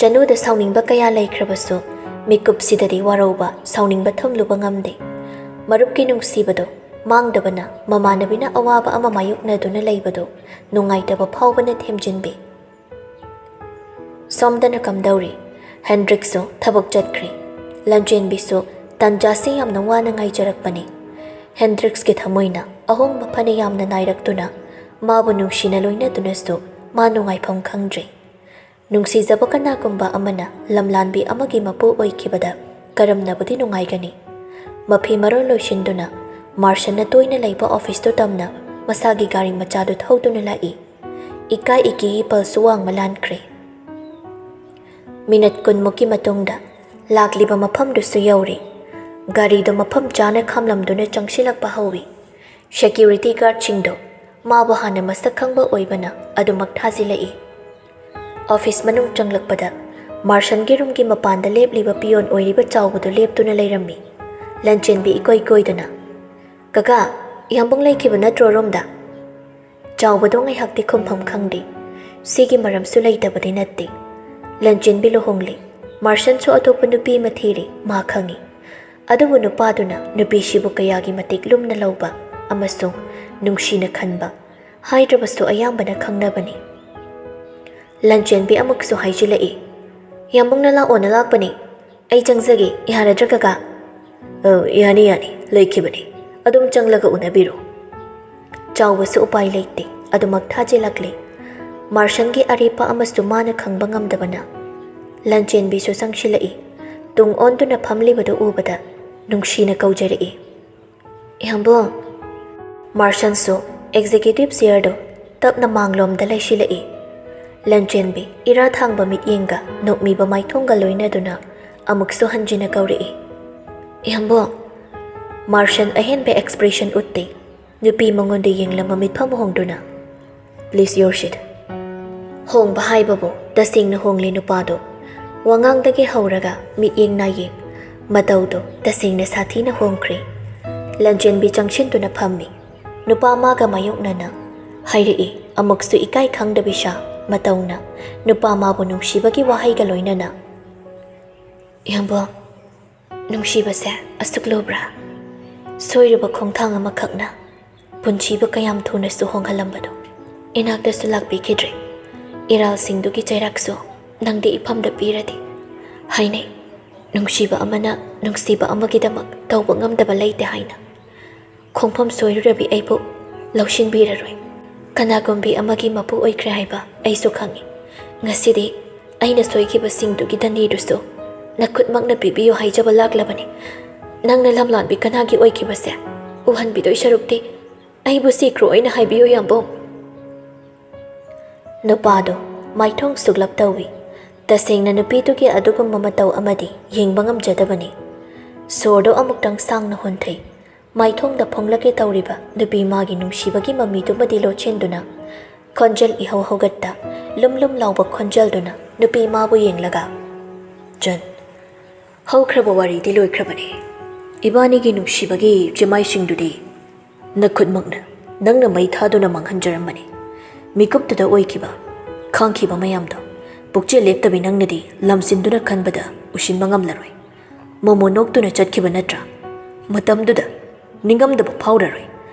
ꯆꯅꯨꯗ ꯁꯥꯎꯅꯤꯡꯕ ꯀꯌꯥ ꯂꯩꯈ꯭ꯔꯕꯁꯨ ꯃꯤꯀꯨꯞꯁꯤꯗꯗꯤ ꯋꯥꯔꯧꯕ, ꯁꯥꯎꯅꯤꯡꯕ ꯊꯝꯂꯨꯕ ꯉꯝꯗꯦ꯫ ꯃꯔꯨꯞꯀꯤ ꯅꯨꯡꯁꯤꯕꯗꯣ ꯃꯥꯡꯗꯕꯅ ꯃꯃꯥꯟꯅꯕꯤꯅ ꯑꯋꯥꯕ ꯑꯃ ꯃꯥꯌꯣꯛꯅꯗꯨꯅ ꯂꯩꯕꯗꯣ ꯅꯨꯡꯉꯥꯏꯇꯕ ꯐꯥꯎꯕꯅ ꯊꯦꯝꯖꯤꯟꯕꯤ꯫ ꯁꯣꯝꯗꯅ ꯀꯝꯗꯧꯔꯤ? ꯍꯦꯟꯗ꯭ꯔꯤꯛꯁꯨ ꯊꯕꯛ ꯆꯠꯈ꯭ꯔꯦ꯫ ꯂꯟꯆꯦꯟꯕꯤꯁꯨ ꯇꯟꯖꯥꯁꯤ ꯌꯥꯝꯅ ꯋꯥꯅ ꯉꯥꯏꯖꯔꯛꯄꯅꯤ꯫ ꯍꯦꯟꯗ꯭ꯔꯤꯛꯁꯀꯤ ꯊꯃꯣꯏꯅ ꯑꯍꯣꯡꯕ ꯐꯅ ꯌꯥꯝꯅ ꯅꯥꯏꯔꯛꯇꯨꯅ ꯃꯥꯕꯨ ꯅꯨꯡꯁꯤꯅ ꯂꯣꯏꯅꯗꯨꯅꯁꯨ ꯃꯥ ꯅꯨꯡꯉꯥꯏꯐꯝ ꯈꯪꯗ꯭ꯔꯦ꯫ ꯅꯨꯡꯁꯤꯖꯕ ꯀꯅꯥꯒꯨꯝꯕ ꯑꯃꯅ ꯂꯝꯂꯥꯟꯕꯤ ꯑꯃꯒꯤ ꯃꯄꯨ ꯑꯣꯏꯈꯤꯕꯗ ꯀꯔꯝꯅꯕꯨꯗꯤ ꯅꯨꯡꯉꯥꯏꯒꯅꯤ? ꯃꯐꯤ ꯃꯔꯣꯜ ꯂꯣꯏꯁꯤꯟꯗꯨꯅ ꯃꯥꯔꯁꯟꯅ ꯇꯣꯏꯅ ꯂꯩꯕ ꯑꯣꯐꯤꯁꯇꯨ ꯇꯝꯅ ꯃꯁꯥꯒꯤ ꯒꯥꯔꯤ ꯃꯆꯥꯗꯨ ꯊꯧꯗꯨꯅ ꯂꯥꯛꯏ꯫ ꯏꯀꯥꯏ ꯏꯀꯤꯒꯤ ꯄꯜꯁꯁꯨ ꯋꯥꯡꯃ ꯂꯥꯟꯈ꯭ꯔꯦ꯫ ꯃꯤꯅꯠ ꯀꯨꯟꯃꯨꯛꯀꯤ ꯃꯇꯨꯡꯗ ꯂꯥꯛꯂꯤꯕ ꯃꯐꯝꯗꯨꯁꯨ ꯌꯧꯔꯦ꯫ ꯒꯥꯔꯤꯗꯨ ꯃꯐꯝ ꯆꯥꯅ ꯈꯥꯝꯂꯝꯗꯨꯅ ꯆꯪꯁꯤꯜꯂꯛꯄ ꯍꯧꯏ꯫ ꯁꯦꯀ꯭ꯌꯨꯔꯤꯇꯤ ꯒꯥꯔꯗꯁꯤꯡꯗꯣ ꯃꯥꯕꯨ ꯍꯥꯟꯅ ꯃꯁꯛ ꯈꯪꯕ ꯑꯣꯏꯕꯅ ꯑꯗꯨꯃꯛ ꯊꯥꯖꯤꯜꯂꯛꯏ꯫ ꯑꯣꯐꯤꯁ ꯃꯅꯨꯡ ꯆꯪꯂꯛꯄꯗ ꯃꯥꯔꯁꯟꯒꯤ ꯔꯨꯝꯒꯤ ꯃꯄꯥꯟꯗ ꯂꯦꯞꯂꯤꯕ ꯄꯤꯌꯣꯟ ꯑꯣꯏꯔꯤꯕ ꯆꯥꯎꯕꯗꯨ ꯂꯦꯞꯇꯨꯅ ꯂꯩꯔꯝꯃꯤ꯫ ꯂꯟꯆꯦꯟꯕꯤ ꯏꯀꯣꯏ ꯀꯣꯏꯗꯨꯅ, "ꯀꯀꯥ, ꯏꯌꯥꯝꯕꯨꯡ ꯂꯩꯈꯤꯕ ꯅꯠꯇ꯭ꯔꯣ ꯔꯨꯝꯗ?" ꯆꯥꯎꯕꯗꯣ ꯉꯥꯏꯍꯥꯛꯇꯤ ꯈꯨꯝꯐꯝ ꯈꯪꯗꯦ꯫ ꯁꯤꯒꯤ ꯃꯔꯝꯁꯨ ꯂꯩꯇꯕꯗꯤ ꯅꯠꯇꯦ꯫ ꯂꯟꯆꯦꯟꯕꯤ ꯂꯨꯍꯣꯡꯂꯦ꯫ ꯃꯥꯔꯁꯟꯁꯨ ꯑꯇꯣꯞꯄ ꯅꯨꯄꯤ ꯑꯃ ꯊꯤꯔꯦ, ꯃꯥ ꯈꯪꯏ꯫ ꯑꯗꯨꯕꯨ ꯅꯨꯄꯥꯗꯨꯅ ꯅꯨꯄꯤꯁꯤꯕꯨ ꯀꯌꯥꯒꯤ ꯃꯇꯤꯛ ꯂꯨꯝꯅ ꯂꯧꯕ ꯑꯃꯁꯨꯡ ꯅꯨꯡꯁꯤꯅ ꯈꯟꯕ ꯍꯥꯏꯗ꯭ꯔꯕꯁꯨ ꯑꯌꯥꯝꯕꯅ ꯈꯪꯅꯕꯅꯤ꯫ ꯂꯟꯆꯦꯟꯕꯤ ꯑꯃꯨꯛꯁꯨ ꯍꯥꯏꯖꯤꯜꯂꯛꯏ, "ꯌꯥꯝꯕꯨꯡꯅ ꯂꯥꯛꯑꯣꯅ ꯂꯥꯛꯄꯅꯤ꯫ ꯑꯩ ꯆꯪꯖꯒꯦ, ꯌꯥꯔꯗ꯭ꯔꯥ ꯀꯀꯥ?" "ꯑꯧ, ꯌꯥꯅꯤ, ꯌꯥꯅꯤ, ꯂꯩꯈꯤꯕꯅꯤ꯫ ꯑꯗꯨꯝ ꯆꯪꯂꯒ ꯎꯅꯕꯤꯔꯣ꯫" ꯆꯥꯎꯕꯁꯨ ꯎꯄꯥꯏ ꯂꯩꯇꯦ, ꯑꯗꯨꯃꯛ ꯊꯥꯖꯤꯜꯂꯛꯂꯦ꯫ ꯃꯥꯔꯁꯟꯒꯤ ꯑꯔꯦꯞꯄ ꯑꯃꯁꯨ ꯃꯥꯅ ꯈꯪꯕ ꯉꯝꯗꯕꯅ ꯂꯟꯆꯦꯟꯕꯤꯁꯨ ꯆꯪꯁꯤꯜꯂꯛꯏ꯫ ꯇꯨꯡ ꯑꯣꯟꯗꯨꯅ ꯐꯝꯂꯤꯕꯗꯨ ꯎꯕꯗ ꯅꯨꯡꯁꯤꯅ ꯀꯧꯖꯔꯛꯏ, "ꯏꯌꯥꯝꯕꯨꯡ!" ꯃꯥꯔꯁꯟꯁꯨ ꯑꯦꯛꯖꯤꯀ꯭ꯌꯨꯇꯤꯚ ꯆꯤꯌꯔꯗꯨ ꯇꯞꯅ ꯃꯥꯡꯂꯣꯝꯗ ꯂꯩꯁꯤꯜꯂꯛꯏ꯫ ꯂꯟꯆꯦꯟꯕꯤ ꯏꯔꯥ ꯊꯥꯡꯕ ꯃꯤꯠꯌꯦꯡꯒ ꯅꯣꯛꯃꯤꯕ ꯃꯥꯏꯊꯣꯡꯒ ꯂꯣꯏꯅꯗꯨꯅ ꯑꯃꯨꯛꯁꯨ ꯍꯟꯖꯤꯟꯅ ꯀꯧꯔꯛꯏ, "ꯏꯌꯥꯝꯕꯨꯡ!" ꯃꯥꯔꯁꯟ ꯑꯍꯦꯟꯕ ꯑꯦꯛꯁꯄ꯭ꯔꯦꯁꯟ ꯎꯠꯇꯦ꯫ ꯅꯨꯄꯤ ꯃꯉꯣꯟꯗ ꯌꯦꯡꯂꯝꯕ ꯃꯤꯠꯐꯝ ꯍꯣꯡꯗꯨꯅ, "Please, your seat." ꯍꯣꯡꯕ ꯍꯥꯏꯕꯕꯨ ꯇꯁꯦꯡꯅ ꯍꯣꯡꯂꯦ ꯅꯨꯄꯥꯗꯣ꯫ ꯋꯥꯉꯥꯡꯗꯒꯤ ꯍꯧꯔꯒ ꯃꯤꯠꯌꯦꯡ ꯅꯥꯌꯦꯡ, ꯃꯇꯧꯗꯣ ꯇꯁꯦꯡꯅ ꯁꯥꯊꯤꯅ ꯍꯣꯡꯈ꯭ꯔꯦ꯫ ꯂꯟꯆꯦꯟꯕꯤ ꯆꯪꯁꯤꯟꯗꯨꯅ ꯐꯝꯃꯤ꯫ ꯅꯨꯄꯥ ꯃꯥꯒ ꯃꯥꯌꯣꯛꯅꯅ ꯍꯥꯏꯔꯛꯏ, ꯑꯃꯨꯛꯁꯨ ꯏꯀꯥꯏ ꯈꯪꯗꯕꯤ ꯁꯥ ꯃꯇꯧꯅ ꯅꯨꯄꯥ ꯃꯥꯕꯨ ꯅꯨꯡꯁꯤꯕꯒꯤ ꯋꯥꯍꯩꯒ ꯂꯣꯏꯅꯅ, "ꯏꯌꯥꯝꯕ, ꯅꯨꯡꯁꯤꯕꯁꯦ ꯑꯁꯨꯛ ꯂꯨꯕ꯭ꯔꯥ? ꯁꯣꯏꯔꯨꯕ ꯈꯣꯡꯊꯥꯡ ꯑꯃꯈꯛꯅ ꯄꯨꯟꯁꯤꯕꯨ ꯀꯌꯥꯝ ꯊꯨꯅꯁꯨ ꯍꯣꯡꯍꯜꯂꯝꯕꯅꯣ? ꯏꯅꯥꯛꯇꯁꯨ ꯂꯥꯛꯄꯤꯈꯤꯗ꯭ꯔꯦ꯫ ꯏꯔꯥꯜꯁꯤꯡꯗꯨꯒꯤ ꯆꯩꯔꯥꯛꯁꯨ ꯅꯪꯗꯤ ꯏꯐꯝꯗ ꯄꯤꯔꯗꯤ ꯍꯥꯏꯅꯩ꯫ ꯅꯨꯡꯁꯤꯕ ꯑꯃꯅ ꯅꯨꯡꯁꯤꯕ ꯑꯃꯒꯤꯗꯃꯛ ꯇꯧꯕ ꯉꯝꯗꯕ ꯂꯩꯇꯦ ꯍꯥꯏꯅ꯫ ꯈꯣꯡꯐꯝ ꯁꯣꯏꯔꯨꯔꯕꯤ ꯑꯩꯕꯨ ꯂꯧꯁꯤꯟꯕꯤꯔꯔꯣꯏ꯫ ꯀꯅꯥꯒꯨꯝꯕꯤ ꯑꯃꯒꯤ ꯃꯄꯨ ꯑꯣꯏꯈ꯭ꯔꯦ ꯍꯥꯏꯕ ꯑꯩꯁꯨ ꯈꯪꯏ꯫ ꯉꯁꯤꯗꯤ ꯑꯩꯅ ꯁꯣꯏꯈꯤꯕꯁꯤꯡꯗꯨꯒꯤ ꯗꯟꯗꯤꯗꯨꯁꯨ ꯅꯈꯨꯠꯃꯛꯅ ꯄꯤꯕꯤꯌꯨ ꯍꯥꯏꯖꯕ ꯂꯥꯛꯂꯕꯅꯤ꯫ ꯅꯪꯅ ꯂꯝꯂꯥꯟꯕꯤ ꯀꯅꯥꯒꯤ ꯑꯣꯏꯈꯤꯕꯁꯦ ꯎꯍꯟꯕꯤꯗꯣꯏ ꯁꯔꯨꯛꯇꯤ ꯑꯩꯕꯨ ꯁꯤꯈ꯭ꯔꯣ ꯑꯣꯏꯅ ꯍꯥꯏꯕꯤꯌꯨ, ꯌꯥꯝꯕꯨꯡ꯫" ꯅꯨꯄꯥꯗꯣ ꯃꯥꯏꯊꯣꯡ ꯁꯨꯛꯂꯞ ꯇꯧꯏ꯫ ꯇꯁꯦꯡꯅ ꯅꯨꯄꯤꯗꯨꯒꯤ ꯑꯗꯨꯒꯨꯝꯕ ꯃꯇꯧ ꯑꯃꯗꯤ ꯌꯦꯡꯕ ꯉꯝꯖꯗꯕꯅꯤ꯫ ꯁꯣꯔꯗꯣ ꯑꯃꯨꯛꯇꯪ ꯁꯥꯡꯅ ꯍꯣꯟꯊꯩ꯫ ꯃꯥꯏꯊꯣꯡꯗ ꯐꯣꯡꯂꯛꯀꯦ ꯇꯧꯔꯤꯕ ꯅꯨꯄꯤ ꯃꯥꯒꯤ ꯅꯨꯡꯁꯤꯕꯒꯤ ꯃꯃꯤꯗꯨꯃꯗꯤ ꯂꯣꯠꯁꯤꯟꯗꯨꯅ, ꯈꯣꯟꯖꯦꯜ ꯏꯍꯧ ꯍꯧꯒꯠꯇ, ꯂꯨꯝ ꯂꯨꯝ ꯂꯥꯎꯕ ꯈꯣꯟꯖꯦꯜꯗꯨꯅ ꯅꯨꯄꯤ ꯃꯥꯕꯨ ꯌꯦꯡꯂꯒ, "ꯆꯟ, ꯍꯧꯈ꯭ꯔꯕ ꯋꯥꯔꯤꯗꯤ ꯂꯣꯏꯈ꯭ꯔꯕꯅꯤ꯫ ꯏꯕꯥꯅꯤꯒꯤ ꯅꯨꯡꯁꯤꯕꯒꯤ ꯆꯤꯃꯥꯏꯁꯤꯡꯗꯨꯗꯤ ꯅꯈꯨꯠꯃꯛꯅ ꯅꯪꯅ ꯃꯩ ꯊꯥꯗꯨꯅ ꯃꯥꯡꯍꯟꯖꯔꯝꯕꯅꯤ꯫ ꯃꯤꯀꯨꯞꯇꯨꯗ ꯑꯣꯏꯈꯤꯕ, ꯈꯥꯡꯈꯤꯕ ꯃꯌꯥꯝꯗꯣ ꯄꯨꯛꯆꯦꯜ ꯂꯦꯞꯇꯕꯤ ꯅꯪꯅꯗꯤ ꯂꯝꯁꯤꯟꯗꯨꯅ ꯈꯟꯕꯗ ꯎꯁꯤꯟꯕ ꯉꯝꯂꯔꯣꯏ꯫ ꯃꯣꯃꯣ ꯅꯣꯛꯇꯨꯅ ꯆꯠꯈꯤꯕ ꯅꯠꯇ꯭ꯔꯥ? ꯃꯇꯝꯗꯨꯗ ꯅꯤꯡꯉꯝꯗꯕ ꯐꯥꯎꯔꯔꯣꯏ,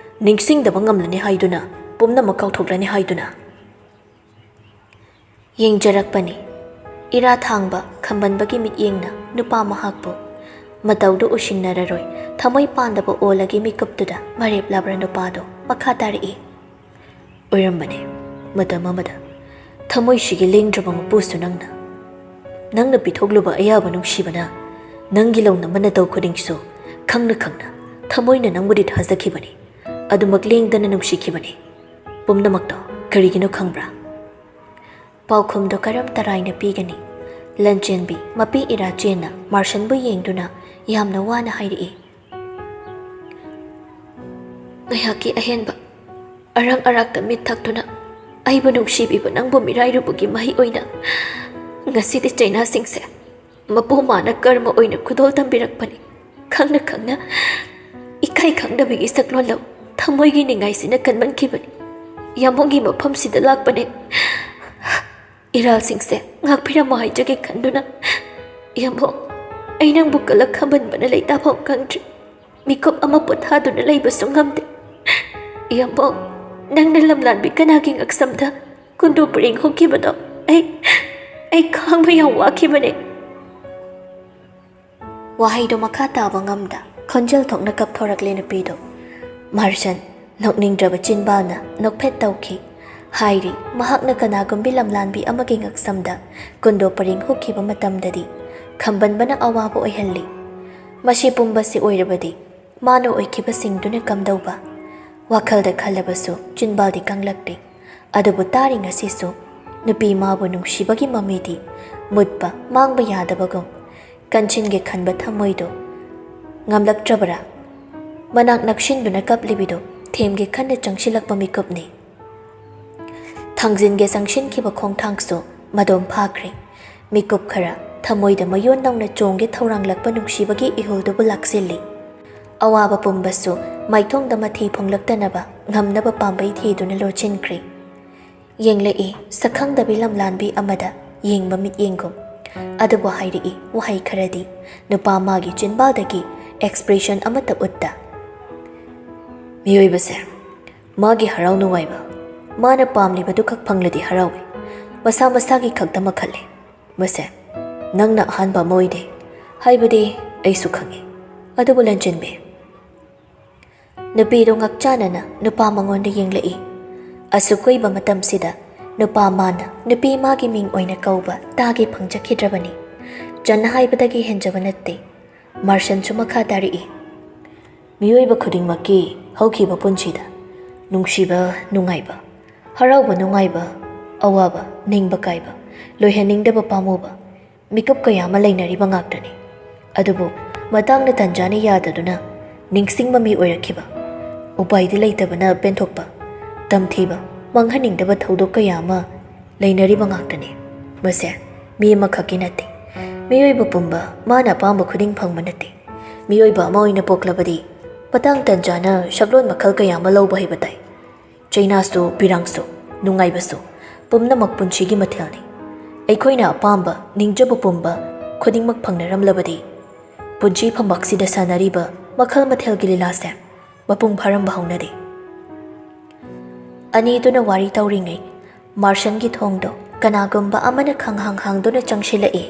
ꯅꯤꯡꯁꯤꯡꯗꯕ ꯉꯝꯂꯅꯤ ꯍꯥꯏꯗꯨꯅ ꯄꯨꯝꯅꯃꯛ ꯀꯥꯎꯊꯣꯛꯂꯅꯤ ꯍꯥꯏꯗꯨꯅ?" ꯌꯦꯡꯖꯔꯛꯄꯅꯤ꯫ ꯏꯔꯥ ꯊꯥꯡꯕ ꯈꯝꯕꯟꯕꯒꯤ ꯃꯤꯠꯌꯦꯡꯅ ꯅꯨꯄꯥ ꯃꯍꯥꯛꯄꯨ꯫ ꯃꯇꯧꯗꯨ ꯎꯁꯤꯟꯅꯔꯔꯣꯏ, ꯊꯃꯣꯏ ꯄꯥꯟꯗꯕ ꯑꯣꯜꯂꯒꯤ ꯃꯤꯀꯨꯞꯇꯨꯗ ꯃꯔꯦꯞꯂꯕ꯭ꯔꯥ ꯅꯨꯄꯥꯗꯣ ꯃꯈꯥ ꯇꯥꯔꯛꯏ꯫ ꯑꯣꯏꯔꯝꯕꯅꯦ꯫ ꯃꯇꯝ ꯑꯃꯗ ꯊꯃꯣꯏꯁꯤꯒꯤ ꯂꯦꯡꯗ꯭ꯔꯕ ꯃꯄꯨꯁꯨ ꯅꯪꯅ꯫ ꯅꯪꯅ ꯄꯤꯊꯣꯛꯂꯨꯕ ꯑꯌꯥꯕ ꯅꯨꯡꯁꯤꯕꯅ ꯅꯪꯒꯤ ꯂꯧꯅꯕ ꯅꯇꯧ ꯈꯨꯗꯤꯡꯁꯨ ꯈꯪꯅ ꯈꯪꯅ ꯊꯃꯣꯏꯅ ꯅꯪꯕꯨꯗꯤ ꯊꯥꯖꯈꯤꯕꯅꯤ꯫ ꯑꯗꯨꯃꯛ ꯂꯦꯡꯗꯅ ꯅꯨꯡꯁꯤꯈꯤꯕꯅꯤ꯫ ꯄꯨꯝꯅꯃꯛꯇꯣ ꯀꯔꯤꯒꯤꯅꯣ ꯈꯪꯕ꯭ꯔꯥ? ꯄꯥꯎꯈꯨꯝꯗꯣ ꯀꯔꯝ ꯇꯔꯥꯏꯅ ꯄꯤꯒꯅꯤ? ꯂꯟꯆꯦꯟꯕꯤ ꯃꯄꯤ ꯏꯔꯥ ꯆꯦꯟꯅ ꯃꯥꯔꯁꯟꯕꯨ ꯌꯦꯡꯗꯨꯅ ꯌꯥꯝꯅ ꯋꯥꯅ ꯍꯥꯏꯔꯛꯏ꯫ ꯉꯥꯏꯍꯥꯛꯀꯤ ꯑꯍꯦꯟꯕ ꯑꯔꯪ ꯑꯔꯥꯛꯇ ꯃꯤꯠ ꯊꯛꯇꯨꯅ ꯑꯩꯕꯨ ꯅꯨꯡꯁꯤꯕꯤꯕ ꯅꯪꯕꯨ ꯃꯤꯔꯥꯏꯔꯨꯕꯒꯤ ꯃꯍꯩ ꯑꯣꯏꯅ ꯉꯁꯤꯗꯤ ꯆꯩꯅꯥꯁꯤꯡꯁꯦ ꯃꯄꯨ ꯃꯥꯅ ꯀꯔꯃ ꯑꯣꯏꯅ ꯈꯨꯗꯣꯜ ꯇꯝꯕꯤꯔꯛꯄꯅꯤ꯫ ꯈꯪꯅ ꯈꯪꯅ ꯏꯀꯥꯏ ꯈꯪꯗꯕꯒꯤ ꯁꯛꯂꯣꯟ ꯂꯧ ꯊꯃꯣꯏꯒꯤ ꯅꯤꯡꯉꯥꯏꯁꯤꯅ ꯀꯟꯃꯟꯈꯤꯕꯅꯤ꯫ ꯌꯥꯝꯕꯨꯡꯒꯤ ꯃꯐꯝꯁꯤꯗ ꯂꯥꯛꯄꯅꯦ꯫ ꯏꯔꯥꯜꯁꯤꯡꯁꯦ ꯉꯥꯛꯄꯤꯔꯝꯃꯣ ꯍꯥꯏꯖꯒꯦ ꯈꯟꯗꯨꯅ꯫ ꯌꯥꯝꯕꯨꯡ, ꯑꯩ ꯅꯪꯕꯨ ꯀꯂꯛ ꯈꯝꯕꯟꯕꯅ ꯂꯩꯇꯥꯐꯝ ꯈꯪꯗ꯭ꯔꯦ꯫ ꯃꯤꯀꯨꯞ ꯑꯃ ꯄꯣꯊꯥꯗꯨꯅ ꯂꯩꯕꯁꯨ ꯉꯝꯗꯦ꯫ ꯌꯥꯝꯕꯨꯡ, ꯅꯪꯅ ꯂꯝꯂꯥꯟꯕꯤ ꯀꯅꯥꯒꯤ ꯉꯛꯁꯝꯗ ꯀꯨꯟꯗꯣ ꯄꯔꯦꯡ ꯍꯨꯛꯈꯤꯕꯗꯣ ꯑꯩ, ꯑꯩ ꯈꯥꯡꯕ ꯌꯥꯝ ꯋꯥꯈꯤꯕꯅꯦ꯫ ꯋꯥꯍꯩꯗꯣ ꯃꯈꯥ ꯇꯥꯕ ꯉꯝꯗ ꯈꯣꯟꯖꯦꯜ ꯊꯣꯛꯅ ꯀꯞꯊꯣꯔꯛꯂꯦ ꯅꯨꯄꯤꯗꯣ꯫ ꯃꯥꯔꯁꯟ ꯅꯣꯛꯅꯤꯡꯗ꯭ꯔꯕ ꯆꯤꯟꯕꯥꯜꯅ ꯅꯣꯛꯐꯦꯠ ꯇꯧꯈꯤ꯫ ꯍꯥꯏꯔꯤ, ꯃꯍꯥꯛꯅ ꯀꯅꯥꯒꯨꯝꯕꯤ ꯂꯝꯂꯥꯟꯕꯤ ꯑꯃꯒꯤ ꯉꯛꯁꯝꯗ ꯀꯨꯟꯗꯣ ꯄꯔꯦꯡ ꯍꯨꯛꯈꯤꯕ ꯃꯇꯝꯗꯗꯤ ꯈꯝꯕꯟꯕꯅ ꯑꯋꯥꯕ ꯑꯣꯏꯍꯜꯂꯤ꯫ ꯃꯁꯤ ꯄꯨꯝꯕꯁꯤ ꯑꯣꯏꯔꯕꯗꯤ ꯃꯥꯅ ꯑꯣꯏꯈꯤꯕꯁꯤꯡꯗꯨꯅ ꯀꯝꯗꯧꯕ? ꯋꯥꯈꯜꯗ ꯈꯜꯂꯕꯁꯨ ꯆꯤꯟꯕꯥꯜꯗꯤ ꯀꯪꯂꯛꯇꯦ꯫ ꯑꯗꯨꯕꯨ ꯇꯥꯔꯤ ꯉꯁꯤꯁꯨ ꯅꯨꯄꯤ ꯃꯥꯕꯨ ꯅꯨꯡꯁꯤꯕꯒꯤ ꯃꯃꯤꯗꯤ ꯃꯨꯠꯄ ꯃꯥꯡꯕ ꯌꯥꯗꯕꯒꯨꯝ꯫ ꯀꯟꯁꯤꯟꯒꯦ ꯈꯟꯕ ꯊꯃꯣꯏꯗꯨ ꯉꯝꯂꯛꯇ꯭ꯔꯕꯔꯥ? ꯃꯅꯥꯛ ꯅꯛꯁꯤꯟꯗꯨꯅ ꯀꯞꯂꯤꯕꯤꯗꯨ ꯊꯦꯝꯒꯦ ꯈꯟꯅ ꯆꯪꯁꯤꯜꯂꯛꯄ ꯃꯤꯀꯨꯞꯅꯤ꯫ ꯊꯥꯡꯖꯤꯟꯒꯦ ꯆꯪꯁꯤꯟꯈꯤꯕ ꯈꯣꯡꯊꯥꯡꯁꯨ ꯃꯗꯣꯝ ꯐꯥꯈ꯭ꯔꯦ꯫ ꯃꯤꯀꯨꯞ ꯈꯔ ꯊꯃꯣꯏꯗ ꯃꯌꯣꯟ ꯅꯧꯅ ꯆꯣꯡꯒꯦ ꯊꯧꯔꯥꯡꯂꯛꯄ ꯅꯨꯡꯁꯤꯕꯒꯤ ꯏꯍꯨꯜꯗꯨꯕꯨ ꯂꯥꯛꯁꯤꯜꯂꯤ꯫ ꯑꯋꯥꯕ ꯄꯨꯝꯕꯁꯨ ꯃꯥꯏꯊꯣꯡꯗ ꯃꯊꯤ ꯐꯣꯡꯂꯛꯇꯅꯕ ꯉꯝꯅꯕ ꯄꯥꯝꯕꯩ ꯊꯤꯗꯨꯅ ꯂꯣꯠꯁꯤꯟꯈ꯭ꯔꯦ꯫ ꯌꯦꯡꯂꯛꯏ ꯁꯛꯈꯪꯗꯕꯤ ꯂꯝꯂꯥꯟꯕꯤ ꯑꯃꯗ ꯌꯦꯡꯕ ꯃꯤꯠꯌꯦꯡꯒꯨꯝ꯫ ꯑꯗꯨꯕꯨ ꯍꯥꯏꯔꯛꯏ ꯋꯥꯍꯩ ꯈꯔꯗꯤ ꯅꯨꯄꯥ ꯃꯥꯒꯤ ꯆꯤꯟꯕꯥꯜꯗꯒꯤ expression ꯑꯃꯠꯇ ꯎꯠꯇ꯫ ꯃꯤꯑꯣꯏꯕꯁꯦ ꯃꯥꯒꯤ ꯍꯔꯥꯎ ꯅꯨꯡꯉꯥꯏꯕ, ꯃꯥꯅ ꯄꯥꯝꯂꯤꯕꯗꯨꯈꯛ ꯐꯪꯂꯗꯤ ꯍꯔꯥꯎꯏ꯫ ꯃꯁꯥ ꯃꯁꯥꯒꯤ ꯈꯛꯇ ꯃꯈꯜꯂꯦ꯫ ꯃꯁꯦ ꯅꯪꯅ ꯑꯍꯥꯟꯕ ꯑꯃ ꯑꯣꯏꯗꯦ ꯍꯥꯏꯕꯗꯤ ꯑꯩꯁꯨ ꯈꯪꯏ꯫ ꯑꯗꯨꯕꯨ ꯂꯟꯆꯦꯟꯕꯤ, ꯅꯨꯄꯤꯗꯨ ꯉꯛꯆꯥꯅꯅ ꯅꯨꯄꯥ ꯃꯉꯣꯟꯗ ꯌꯦꯡꯂꯛꯏ꯫ ꯑꯁꯨꯛ ꯀꯨꯏꯕ ꯃꯇꯝꯁꯤꯗ ꯅꯨꯄꯥ ꯃꯥꯅ ꯅꯨꯄꯤ ꯃꯥꯒꯤ ꯃꯤꯡ ꯑꯣꯏꯅ ꯀꯧꯕ ꯇꯥꯒꯦ ꯐꯪꯖꯈꯤꯗ꯭ꯔꯕꯅꯤ꯫ ꯆꯟ ꯍꯥꯏꯕꯗꯒꯤ ꯍꯦꯟꯖꯕ ꯅꯠꯇꯦ꯫ ꯃꯥꯔꯁꯟꯁꯨ ꯃꯈꯥ ꯇꯥꯔꯛꯏ꯫ ꯃꯤꯑꯣꯏꯕ ꯈꯨꯗꯤꯡꯃꯛꯀꯤ ꯍꯧꯈꯤꯕ ꯄꯨꯟꯁꯤꯗ ꯅꯨꯡꯁꯤꯕ ꯅꯨꯡꯉꯥꯏꯕ, ꯍꯔꯥꯎꯕ ꯅꯨꯡꯉꯥꯏꯕ, ꯑꯋꯥꯕ ꯅꯤꯡꯕ ꯀꯥꯏꯕ, ꯂꯣꯏꯍꯟꯅꯤꯡꯗꯕ ꯄꯥꯝꯃꯨꯕ, ꯃꯤꯀꯨꯞ ꯀꯌꯥ ꯑꯃ ꯂꯩꯅꯔꯤꯕ ꯉꯥꯛꯇꯅꯤ꯫ ꯑꯗꯨꯕꯨ ꯃꯇꯥꯡꯅ ꯇꯟꯖꯥꯅ ꯌꯥꯗꯗꯨꯅ ꯅꯤꯡꯁꯤꯡꯕ ꯃꯤ ꯑꯣꯏꯔꯛꯈꯤꯕ, ꯎꯄꯥꯏꯗꯤ ꯂꯩꯇꯕꯅ ꯄꯦꯟꯊꯣꯛꯄ, ꯇꯝꯊꯤꯕ, ꯃꯥꯡꯍꯟꯅꯤꯡꯗꯕ ꯊꯧꯗꯣꯛ ꯀꯌꯥ ꯑꯃ ꯂꯩꯅꯔꯤꯕ ꯉꯥꯛꯇꯅꯤ꯫ ꯃꯁꯦ ꯃꯤ ꯑꯃꯈꯛꯀꯤ ꯅꯠꯇꯦ꯫ ꯃꯤꯑꯣꯏꯕ ꯄꯨꯝꯕ ꯃꯥꯅ ꯑꯄꯥꯝꯕ ꯈꯨꯗꯤꯡ ꯐꯪꯕ ꯅꯠꯇꯦ꯫ ꯃꯤꯑꯣꯏꯕ ꯑꯃ ꯑꯣꯏꯅ ꯄꯣꯛꯂꯕꯗꯤ ꯃꯇꯥꯡ ꯇꯟꯖꯥꯅ ꯁꯛꯂꯣꯟ ꯃꯈꯜ ꯀꯌꯥ ꯑꯃ ꯂꯧꯕ ꯍꯩꯕ ꯇꯥꯏ꯫ ꯆꯩꯅꯥꯁꯨ ꯄꯤꯔꯥꯡꯁꯨ ꯅꯨꯡꯉꯥꯏꯕꯁꯨ ꯄꯨꯝꯅꯃꯛ ꯄꯨꯟꯁꯤꯒꯤ ꯃꯊꯦꯜꯅꯤ꯫ ꯑꯩꯈꯣꯏꯅ ꯑꯄꯥꯝꯕ ꯅꯤꯡꯖꯕ ꯄꯨꯝꯕ ꯈꯨꯗꯤꯡꯃꯛ ꯐꯪꯅꯔꯝꯂꯕꯗꯤ ꯄꯨꯟꯁꯤ ꯐꯝꯕꯥꯛꯁꯤꯗ ꯁꯥꯟꯅꯔꯤꯕ ꯃꯈꯜ ꯃꯊꯦꯜꯒꯤ ꯂꯤꯂꯥꯁꯦ ꯃꯄꯨꯡ ꯐꯥꯔꯝꯕ ꯍꯧꯅꯗꯦ꯫ ꯑꯅꯤꯗꯨꯅ ꯋꯥꯔꯤ ꯇꯧꯔꯤꯉꯩ ꯃꯥꯔꯁꯟꯒꯤ ꯊꯣꯡꯗꯣ ꯀꯅꯥꯒꯨꯝꯕ ꯑꯃꯅ ꯈꯪꯍꯥꯡ ꯍꯥꯡꯗꯨꯅ ꯆꯪꯁꯤꯜꯂꯛꯏ꯫